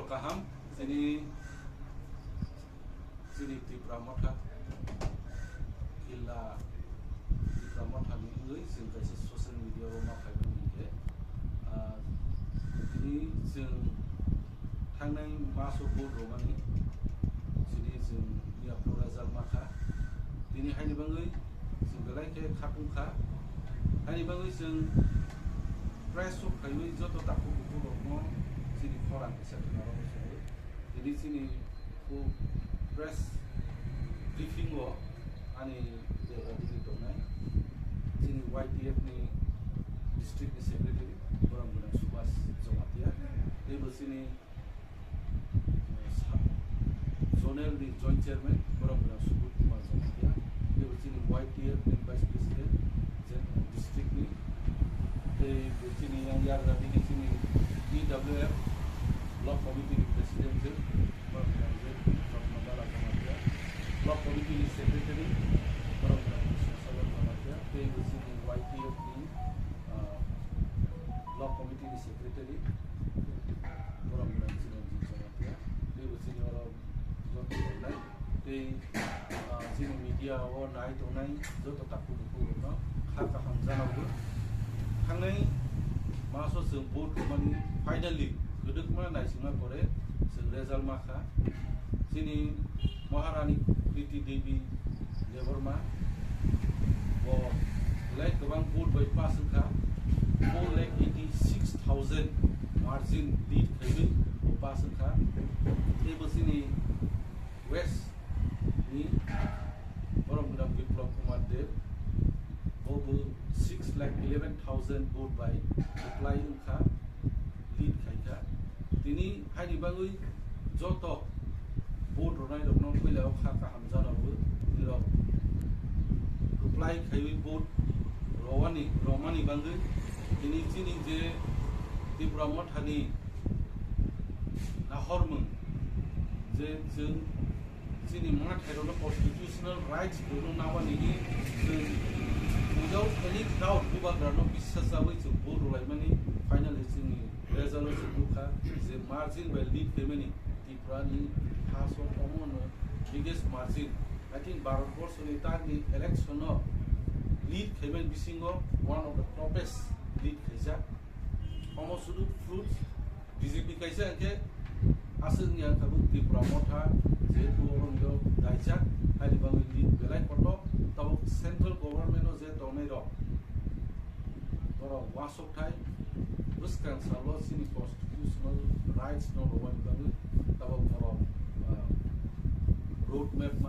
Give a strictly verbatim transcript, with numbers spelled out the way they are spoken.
Kaham, chini, chini Tipra Motha, Killa Tipra Motha ni wngwi chwng kaisa social media o ma phaimani hinkhe, ah, tini chwng thangnai maso vote rwmani, chini chwng miya phuru result makha, tini haini bagwi chwng belai khe khatung kha, haini bagwi chwng press o phaiwi joto takhuk bukhuk rokno chini khorang kisa khna rwmani chwngwi. Tini chini o press briefing o ani je rajini tongnai, chini Y T F ni district ni secretary, borom gwnang Subhas Jamatia, teibo chini, eh, sa-, zonal ni joint chairman, borom gwnang Subodh Kumar Jamatia, teibo chini Y T F ni vice president, je, district ni, tei bo chini yang yagra bini chini P W F block committee ni president je, borok rang je Rotna Bala Jamatia, block committee ni secretary, borok rang je Sasala Jamatia, tei bo chini Y T F ni, ah, block committee ni secretary, borok rang je Chiranjit Jamatia, tei bo chini oro joto tongnai. Tei, ah, chini media o nai tongnai joto takhuk bukhuk rokno kha kaham janao. Thangnai maso chwng vote rwmani finally kwdwkma naisingma pore chwng result ma kha. Chini Maharani Kriti Devi Debbarma bo belai kwbang vote bai pass wngkha, four lakh eighty six thousand margin lead khaiwi bo pass wngkha. Tei bo chini West ni Borom Gwnang Biplab Kumar Deb, bo bo six lakh eleven thousand vote bai kwplai wngkha, lead khaikha. Tini haini bagwi joto vote rwnai rokno puila o kha kaham jana rwo, nirok kwplai khaiwi vote rwani, rwmani bagwi tini chini je Tipra Mothani nahormung je chwng chini mungha thairokno constitutional rights rwno nabani hi chwng without any doubt bubagrano bisas chawi chwng vote rwlaimani finally chini result o chwng nukha je margin by lead khaimani Tripura ni haso omono biggest margin. I think Bharat Borso ni tagni election o lead khaimani bisingo one of the toughest lead khaijak. Omo sudu fruits B J P kaisa hwnkhe aswk wngya wngkha bo Tripura Motha, jehetu oro wngkha daijak, haini bagwi lead belai kotor, tabuk central government o je tongnai rok, borok uansukthai bwskang salo chini constitutional rights no rwani bagwi tabuk borok, ah, road map ma